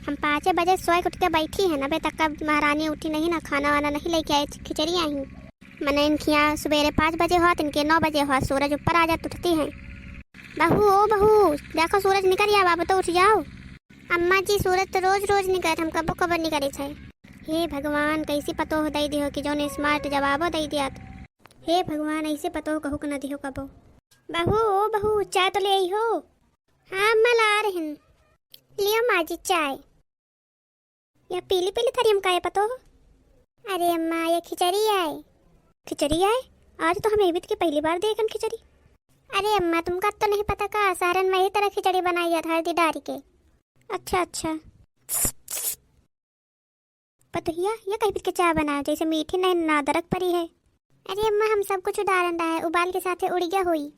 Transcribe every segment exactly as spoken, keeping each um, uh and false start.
हम पाँचे बजे सोए के उठ के बैठी हैं, अबे तक का महारानी उठी नहीं ना, खाना वाना नहीं लेके आई, खिचड़ी आई। मने इनके यहाँ सुबेरे पाँच बजे होत, इनके नौ बजे होत, सूरज ऊपर आ जात, उठती हैं। बहू, ओ बहू, देखो सूरज निकल आवा, अब तो उठ जाओ। अम्मा जी, सूरज तो रोज रोज निकलत, हम कबो कबो निकले छे। हे भगवान, कैसी पतोह दई दिहो कि जौन smart जवाबो दई दियात। हे भगवान, ऐसे पतोह कहू के न दिहो कबो। बहू, ओ बहू, चाय तो ले आई हो। हाँ अम्मा, ला रहिन। लियो माँ जी चाय। या पीली पीली थरियम का है पतोह? अरे अम्मा, ये खिचड़ी आए। खिचड़ी आए? आज तो हम एबित के पहली बार देखन खिचड़ी। अरे अम्मा, तुमका तो नहीं पता का, सहरन में यही तरह खिचड़ी बनाई जात हल्दी डारी के। अच्छा, अच्छा। पतोहिया, ये कही के चाय बनाए, जैसे मीठी नहीं ना अदरक परी है। अरे अम्मा, हम सब कुछ डालन रहा है, उबाल के साथे उड़ गया होई।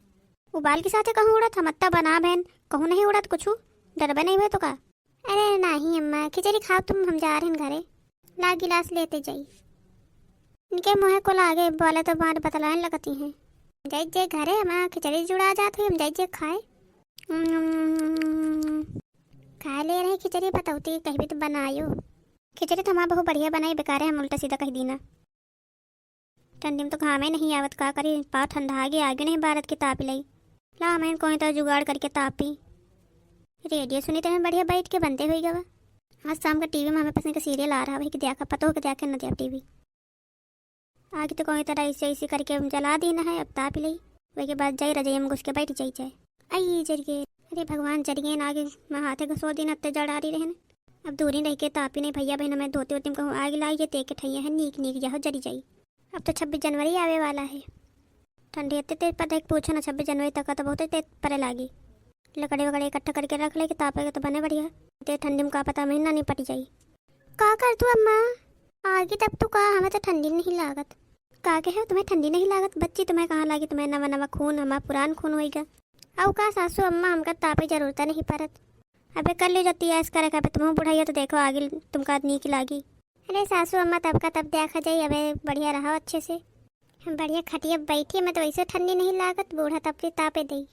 उबाल के साथे कहूँ उड़त, हम अत्ता बना बहन, कहूँ नहीं उड़त कुछ, डरबे नहीं हुए तो का? अरे नहीं अम्मा, खिचड़ी खाओ तुम, हम जा रहे हैं घरे। ला गिलास लेते जाई। इनके मुँह को लागे, बोले तो बात बतलाए लगती हैं। जाई जे घरे, हमारा खिचड़ी जुड़ा जात हुई, हम जाई जे खाए। हम्म, खाए ले रही खिचड़ी, पतौती कहीं भी तो बनायो। खिचड़ी तो हमारा बहुत बढ़िया बनाई, बेकार है, हम उल्टा सीधा कह दीना। ठंडी में तो घामे नहीं आवत, का करी, पाँव ठंडा आ गया, आगे नहीं भारत के ताप लई। ला, मैं कोई तो जुगाड़ करके तापी। रेडियो सुनी तो हम बढ़िया बैठ के बंदे हुई गवा। आज शाम का टीवी में हमें पसंद का सीरियल आ रहा, वही के देखा, पतोह के देखे न दिया टीवी। आगे तो कोई तरह ऐसे ऐसे करके हम जला दीना है, अब ताप लई। वही के बाद जाई रजाई में घुस के बैठ जाई जाए। आई जरिए, अरे भगवान, जरिए ना आगे, मैं हाथे घसो दीना, अब तो जड़ आ रही रहन। अब दूरी रह के तापी नहीं भैया बहन, मैं धोती वोती में कहूँ आग लाई जे, तेके ठैया है नीक नीक, यह जरी जाई। अब तो छब्बीस जनवरी आवे वाला है। ठंडी इतने तेज पड़े कि पूछो ना, छब्बीस जनवरी तक का तो बहुत तेज पड़े लागी। लकड़ी वकड़ी इकट्ठा करके रख ले कि तापे के तो बने बढ़िया। ते ठंडी में का पता महीना नहीं पट जाई। का कर तू अम्मा? आगे तब तू का, हमें तो ठंडी नहीं लागत। का कहे, तुम्हें ठंडी नहीं लागत? बच्ची, तुम्हें कहाँ लागी, तुम्हें नवा नवा खून, हमार पुरान खून होइगा। अउ का सासू अम्मा, हमका तापे जरूरत नहीं पड़त। अबे कर लियो जब तू ऐस करे खाबे, तुमहू बुढ़ाइया तो देखो आगे तुमका नीक लागी। अरे सासू अम्मा, तब का तब देखा जाई, अबे बढ़िया रहो अच्छे से। हम बढ़िया खटिया बैठी, हमें तो वैसे ठंडी नहीं लागत, बूढ़ा तब भी तापे दई।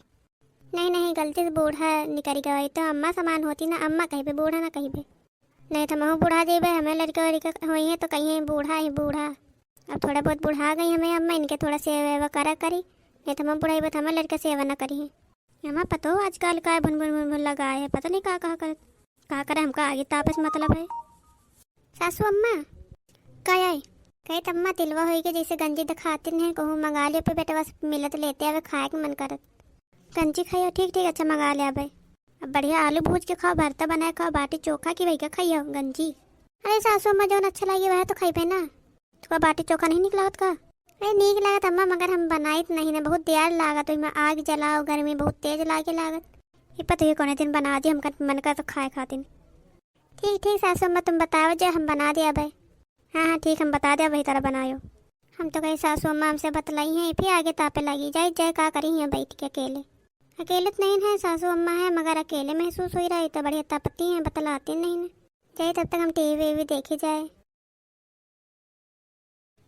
नहीं नहीं, गलती से बूढ़ा निकल गया, ये तो अम्मा समान होती ना, अम्मा कहिबे, बूढ़ा ना कहिबे। नहीं तो हमहू बुढ़ा जेबे, हमें लड़का वड़का होई है तो कहिए बूढ़ा है बूढ़ा। अब थोड़ा बहुत बुढ़ा गई हमें अम्मा, इनके थोड़ा सेवा वेवा करा करी, नहीं तो हम बुढ़ाई बात हमें लड़का सेवा ना करी है। हमार पतोह आजकल का भुन भुन भुन भुन लगाए है, पता नहीं का कहा करत, का करे, हमका आगे तापे से मतलब है। सासू अम्मा, का आए? कहे त अम्मा, तिलवा होई के जैसे गंजी दिखाते नहीं, कहूँ मंगा लियो पे बेटवा से मिलत लेते आवे, खाए के मन करत। गंजी खाइयो, ठीक ठीक, अच्छा मंगा ले आवे। अब बढ़िया आलू भूज के खाओ, भरता बनाए खाओ, बाटी चोखा की वही का खाइयो गंजी। अरे सासू अम्मा, जौन अच्छा लागे वह तो खाइबे ना। तुका बाटी चोखा नहीं निक लागत का? अरे नीक लागत अम्मा, मगर हम बनाइत नहीं ना, बहुत देर लागत, ओइमा आग जलाओ, गर्मी बहुत तेज लागे लागत। ये पता है कौने दिन बना दी, हमका मन का तो खाए खातिन। ठीक ठीक सासू अम्मा, तुम बताओ जे हम बना दे अबे। हाँ हाँ ठीक, हम बता दे वही तरह बनायो। हम तो कहे सासू अम्मा हमसे बतलाई हैं, फिर आगे तापे लगी जाए, जाए का करी हैं बैठ के अकेले। अकेले तो नहीं है, सासू अम्मा है, मगर अकेले महसूस हो रहा है, तो बढ़िया तपती हैं, बतलाती नहीं ना। जाए तब तक हम टीवी वीवी देखी जाए।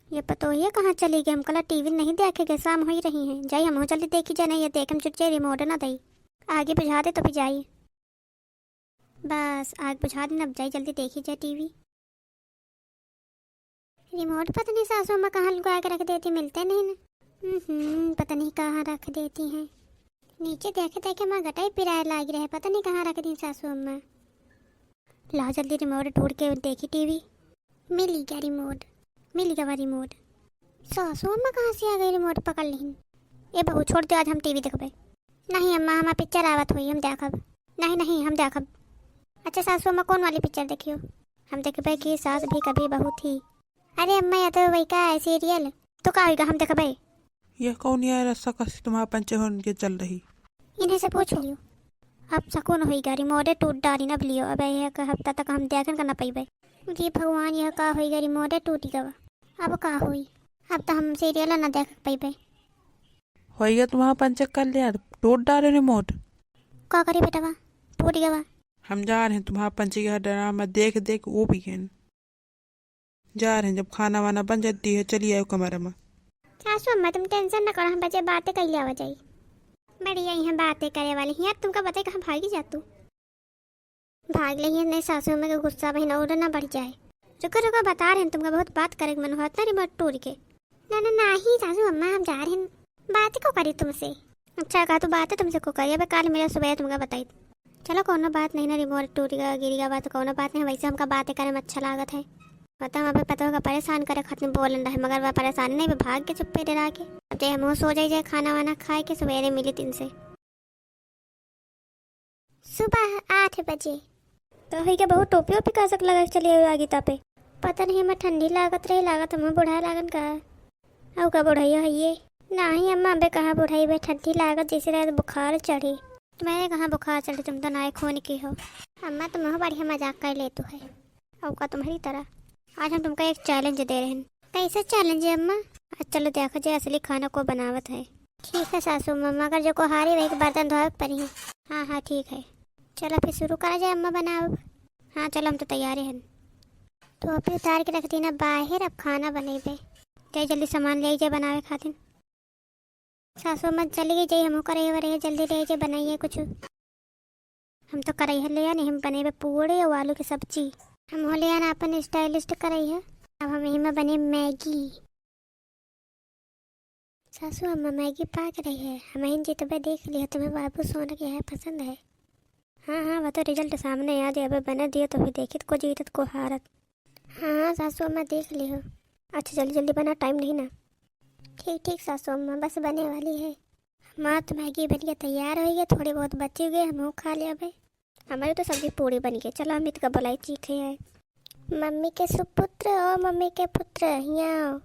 ये पतोहिया कहाँ चली गई? हम कला टीवी नहीं देखे गए, शाम हो ही रही है। जाई हमहू जल्दी देखी जाए, नहीं ये देखे में जुट जाए, रिमोट ना दई। आगे बुझा दे तो भी जाई। बस आग बुझा दे, अब जाई जल्दी देखी जाए टीवी। रिमोट पता नहीं सासू अम्मा कहाँ लुका के रख देती, मिलते नहीं ना। हम्म, पता नहीं कहाँ रख देती हैं। नीचे देखे देखे माँ गटाई पिराए लाग रहे, पता नहीं कहाँ रख दी सासू अम्मा। ला जल्दी रिमोट ढूंढ के देखी टीवी। मिल गया रिमोट, मिल गया रिमोट। सासू अम्मा कहाँ से आ गई, रिमोट पकड़ लिहिन। ए बहू, छोड़ दे, आज हम टीवी देखबे। नहीं अम्मा, हमार पिक्चर आवत हुई, हम देखब। नहीं नहीं, हम देखब। अच्छा सासू अम्मा, कौन वाली पिक्चर देखियो? हम देखबे कि सास भी कभी बहू थी। अरे अम्मा, या तो वही का है सीरियल। तो का होइगा, हम देखबे। यह कौन यार रस्सा कसी तुम्हारा पंचे होन के चल रही? इन्हें से पूछ लियो। अब सकून होइगा, रिमोटे टूट डारी न लियो। अब एक हफ्ता तक हम देखन का न पइबे। जी भगवान, यह का होइगा, रिमोटे टूट गवा। अब का होई? अब तो हम सीरियल न देख पइबे। होइगा तुम्हारा पंचे कर लिया, टूट डारे रिमोट। का करी बेटवा, टूट गवा। हम जा रहे हैं तुम्हारा पंचे का ड्रामा देख देख वो भी गए। जा रहे हैं, जब खाना वाना बन जाती है, चली आयो कमरा में। सासू अम्मा, तुम टेंशन न करो, हम बचे बातें कइले आवा जाई। बढ़िया यहाँ बातें करे वाली, यहाँ तुमका बताई कहाँ भागी जा तू। भाग लेही, नहीं सासू अम्मा के गुस्सा बहिन और ना बढ़ जाए। रुको, रुको, बता रहे हैं तुमका, बहुत बात करे के मन होत ना रिमोट टूर के। ना, ना, नाही सासू अम्मा, हम जा रहे हैं, बात को करी तुमसे। अच्छा, का तू बात है तुमसे को करी, अबे काल मिला सुबह तुमका बताई। चलो, कौनो बात नहीं ना, रिमोट टूट गया, गिर गया, बात कौनो बात नहीं, वैसे हमका बातें करे में अच्छा लागत है। और तुम अबे पतोह का परेशान करे खातिर बोलन रहे, मगर वह परेशानी नहीं, वह भाग के चुप्पे डरा के। अब जे हमहू सो जाई, जाए खाना वाना खाए के, सवेरे मिली तिनसे। सुबह आठ बजे। तो हुई के बहुत टोपी ओपी का सक लगा के चली आगी तापे। पता नहीं, हमें ठंडी लागत रही, लागत हम बुढ़ाए लागन का। अउ का बुढ़ाई है ये? नाही अम्मा, अबे कहाँ बुढ़ाई बे, ठंडी लागत जैसे रहे बुखार चढ़ी। तुम्हारे कहाँ बुखार चढ़ी, तुम तो नाए खून की हो। अम्मा, तुम बढ़िया मजाक कर लेतू है। अउ का तुम्हारी तरह। आज हम तुमका एक challenge दे रहे हैं। कैसे challenge है अम्मा? आज चलो देखा जाए असली खाना को बनावत है। ठीक है सासू अम्मा, मगर जो को हारी वही के बर्तन धोए के पड़ी है। हाँ, हाँ, ठीक है। चलो फिर शुरू करा जाए अम्मा बनावब। हाँ, चलो हम तो तैयार हैं। तो अभी उतार के रख दी ना बाहर, अब खाना बनेबे। जाए जल्दी सामान ले जाए बनावे खातिर। सासू अम्मा चली गई, जाई हमहू करैया वरैया जल्दी ले जाए, बनाइए कुछ। हम तो करैया ले आने, हम बनेबे पूड़े और आलू की सब्जी। हम हो ले आना अपन stylist करैया। अब हम यही में बने मैगी। सासू अम्मा, मैगी पाक रही है, हम ही जीतबे, देख लिया, तुम्हें बाबू सोना के यहाँ पसंद है। हाँ, हाँ, वह तो result सामने आ जाए, अबे बने दियो तो फिर देखित को जीतत को हारत। हाँ, हाँ, सासू अम्मा देख लियो। अच्छा, जल्दी जल्दी बना, time नहीं ना। ठीक, ठीक सासू अम्मा, बस बने वाली है। हमार तो मैगी बन के तैयार हो गई, थोड़ी बहुत बची हुई, हम खा ले अबे। हमारे तो सब्जी पूड़ी बन गई। चलो अमित का बुलाई, चीखे आए। मम्मी के सुपुत्र, ओ मम्मी के पुत्र, हियाँ आओ।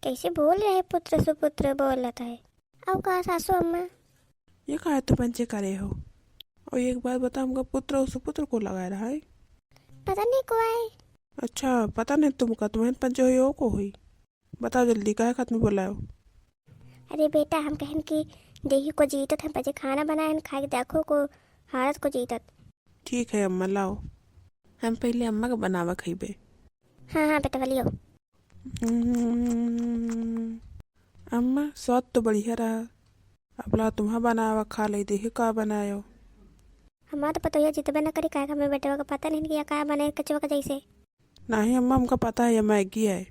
कैसे बोल रहे पुत्र सुपुत्र बोलत है? अउ का सासू अम्मा? ये काहे तू पंचे करे हो? और एक बात बता, हमका पुत्र और सुपुत्र को लगाए रहा है? पता नहीं को आए। अच्छा, पता नहीं तुमका, तुम्हें पंचे हुई हो को हुई? बताओ जल्दी, काहे खातिर बुलायो? अरे बेटा, हम कहन कि देही को जीतत हम पंचे खाना बनाए, खाए के देखो को हारत को जीतत। ठीक है अम्मा, लाओ। हम पहले अम्मा का बनावा खइबे। हाँ, हाँ बेटवा, लियो। हम्म, अम्मा, स्वाद तो बढ़िया रहा। अब ला तुम्हा बनावा खा ले, देही का बनायो। हमार तो पतोहिया जीतबे न करी, काहे कि हमें बेटवा का पता नहीं कि या का बने कचवा का जैसे। नहीं अम्मा, हमका पता है, ये मैगी है।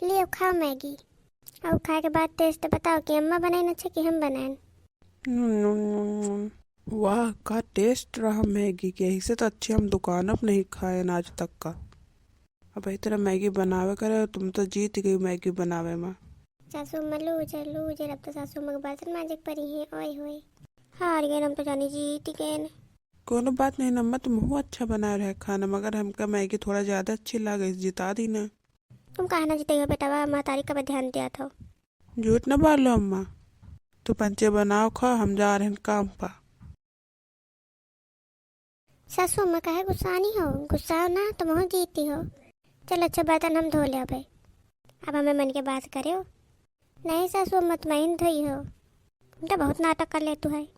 लियो, खाओ मैगी। और खाए के बाद taste बताओ कि अम्मा बनाइन अच्छे कि हम बनाइन। वाह, का taste रहा मैगी के। ऐसे तो अच्छे हम दुकान पर नहीं खाए आज तक का। अब यही तरह मैगी बनावे करे, तुम तो जीत गई मैगी बनावे में। सासू अम्मा loser, loser, अब तो सासू अम्मा के बर्तन मांजे के पड़ी है, ओए होए। हार गए हम तो जानी, जीत गए। कोनो बात नहीं ना अम्मा, तुमहू अच्छा बनाए रहे खाना, मगर हमका मैगी थोड़ा ज्यादा अच्छी लागे, जिता दी ना। तुम काहे ना जीते हो बेटवा, महतारी का पे ध्यान दिया था। झूठ ना बोलो अम्मा, तू पंचे बनाओ खा, हम जा रहे हैं काम पा। सासू अम्मा काहे गुस्सानी हो, गुस्साओ ना, तुमहू जीती हो। चल अच्छा बर्तन हम धो ले अबे। अब हमें मन के बात करे हो। नहीं सासू अम्मा, तुम ही धोई हो। तुम तो बहुत नाटक कर लेतू है।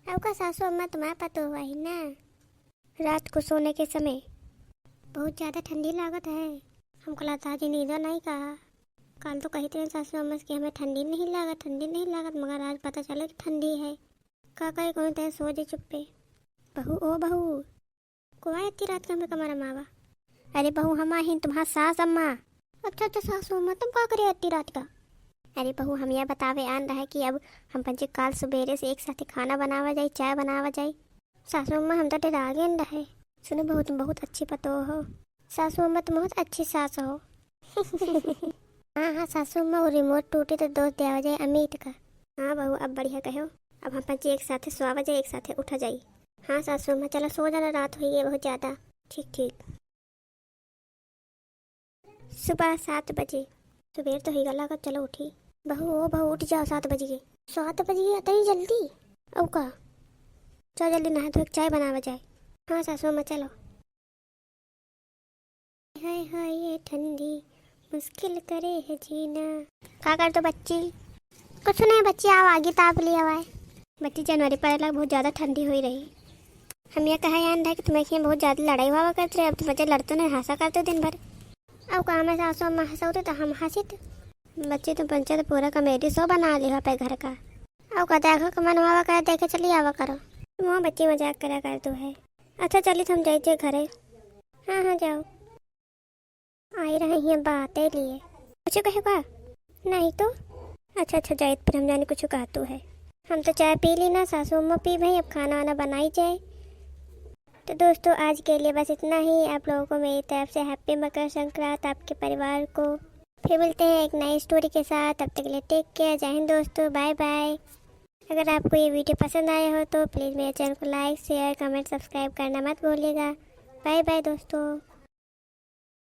अब का सासू अम्मा, तुम्हारा पतो हुआ ही ना। रात को सोने के समय बहुत ज्यादा ठंडी लागत है। हमको लगता है जी नींदो नहीं कहा। कल तो कही थे सासू अम्मा से कि हमें ठंडी नहीं लागत, ठंडी नहीं लागत, मगर आज पता चला कि ठंडी है। का करे, कौन तय सो जे चुप्पे। बहू, ओ बहू, को आए इतनी रात का हमरे कमरा में आवा? अरे बहू, हम आहिन तुम्हार सास अम्मा। अच्छा, अच्छा, सासू अम्मा, तुम का करे इतनी रात का? अरे बहू, हम यह बतावे आन रहे कि अब हम पंचे काल सुबेरे से एक साथ खाना बनावा जाई, चाय बनावा जाई। सासू अम्मा, हम तो डरा गए रहे। सुनो बहू, तुम बहुत अच्छी पतोह हो। सासू अम्मा, तुम बहुत अच्छी सास हो। हाँ, हाँ, सासू अम्मा, वो रिमोट टूटे तो दोष दिया जाए अमित का। हाँ बहू, अब बढ़िया कहो। अब हम पंचे एक साथ सोवा जाए, एक साथ उठा जाई। हाँ सासू अम्मा, चलो सो जाना, रात हुई है बहुत ज्यादा। ठीक, ठीक। सुबह सात बजे। सुबेर तो ही गला का, चलो उठी। बहू, ओ बहू, उठ जाओ, सात बज गए। सात बज गए, इतनी जल्दी? औ का? चलो जल्दी नहा धो के चाय बनावा जाए। हाँ सासू अम्मा, चलो। हाय हाय ये ठंडी, मुश्किल करे है जीना। का कर दो बच्ची? कुछ नहीं बच्ची, आओ आगे ताप लिया हुआ है। बच्ची, जनवरी पड़े लग बहुत ज्यादा ठंडी हुई रही। हम यह कहे आन रहे कि तुम्हें यहाँ बहुत ज्यादा लड़ाई हुआ करते रहे, अब तुम बच्चे लड़ते नहीं, हंसा करते दिन भर। अब का हमें सासू अम्मा हंसाते तो हम हंसित। बच्ची, तुम पंचे तो पूरा comedy show बना लिया पे घर का। अब का देखो का मन हुआ करे, देखे चली आवा करो। वहाँ बच्ची मजाक करा करतू है। अच्छा चली, हम जाइत है घरे। हाँ हाँ, जाओ। आई रहे हैं बातें लिए। कुछ कहे का? नहीं तो। अच्छा अच्छा, जाइत फिर हम जाने कुछ कहतू है। हम तो चाय पी ली ना, सासू अम्मा पी भाई, अब खाना वाना बनाई जाए। तो दोस्तों, आज के लिए बस इतना ही। आप लोगों को मेरी तरफ से हैप्पी मकर संक्रांत, आपके परिवार को। फिर मिलते हैं एक नई स्टोरी के साथ, तब तक के लिए टेक केयर, जय हिंद दोस्तों, बाय बाय। अगर आपको ये वीडियो पसंद आया हो तो प्लीज़ मेरे चैनल को लाइक, शेयर, कमेंट, सब्सक्राइब करना मत भूलिएगा। बाय बाय दोस्तों।